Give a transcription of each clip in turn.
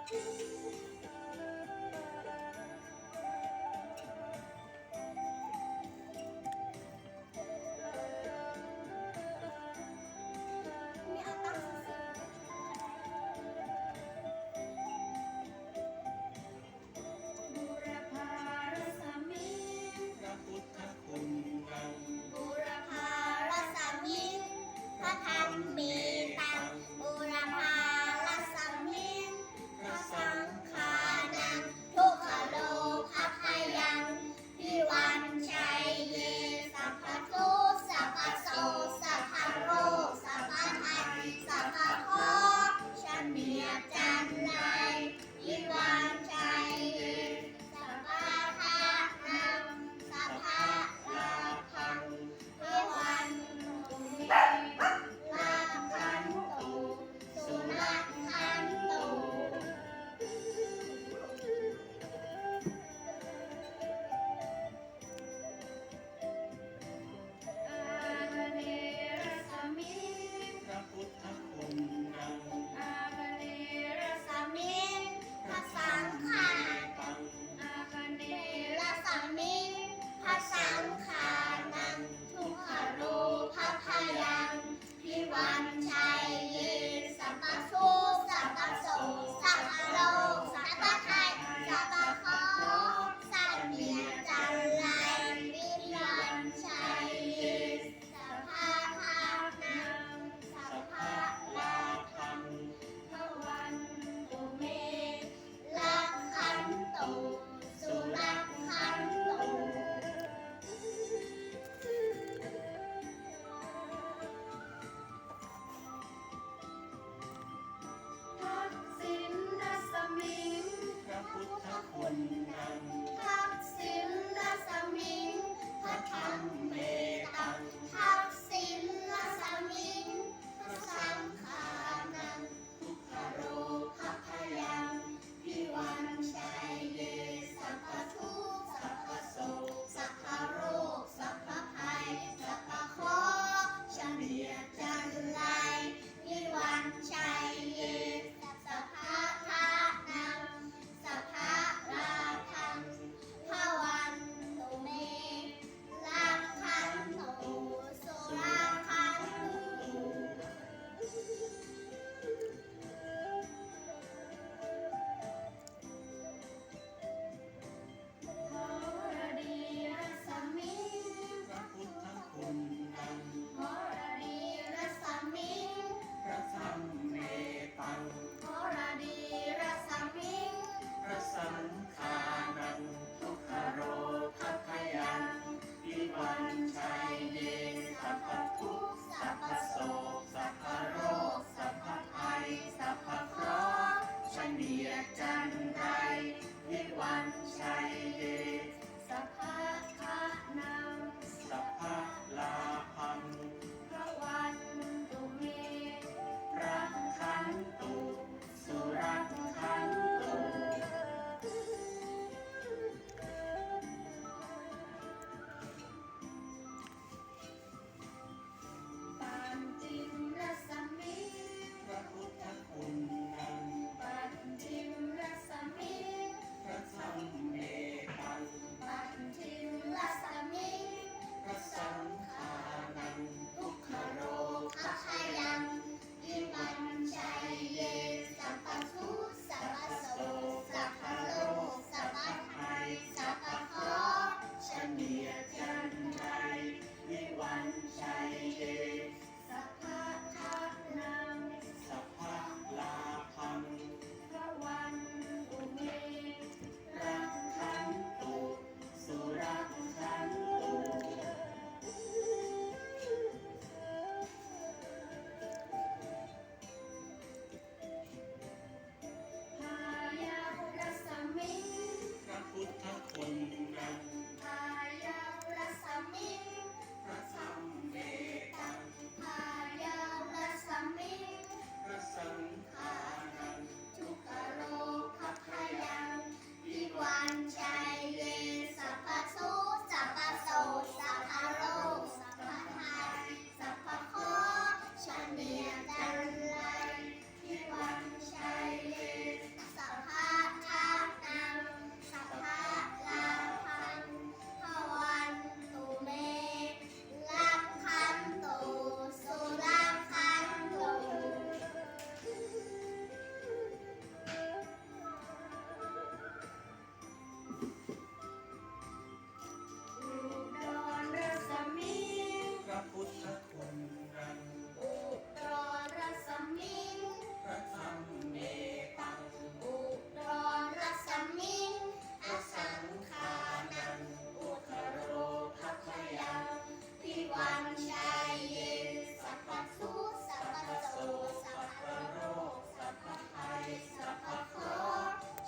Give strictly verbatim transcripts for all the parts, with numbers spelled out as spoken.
พระพุทธคุณตัง บูรพารัสมิง พระธรรมเมตัง บูรพารัสมิง พระสัง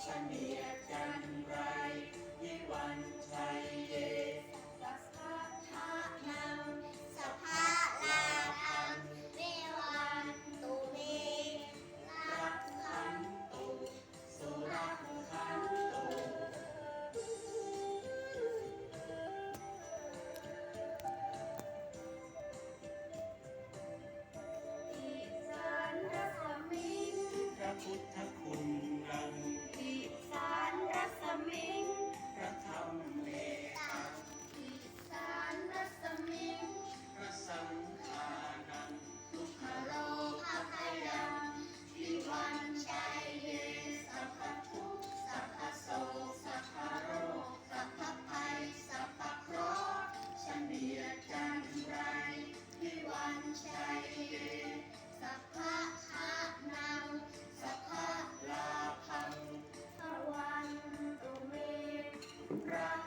เสนียดจัญไร Vivañjaye, sabbadhanaṃ sabbalābhaṃ, Vivaṇḍu me, rakkhantu, surakkhantu. Disānasmiṃ, พระพุทธคุณดัง Disānasmiṃ, พระธรรมเมตัง Disānasmiṃ, พระสังฆานัง Dukkharogabhayaṃ, Vivañjaye, sabbadukkha sabbasoka sabbaroga sabbabhaya sabbakeṭṭha, เสนียดจัญไร Vivañjaye, sabbadhanaṃ sabbalābhaṃ, Bhavantu me, rak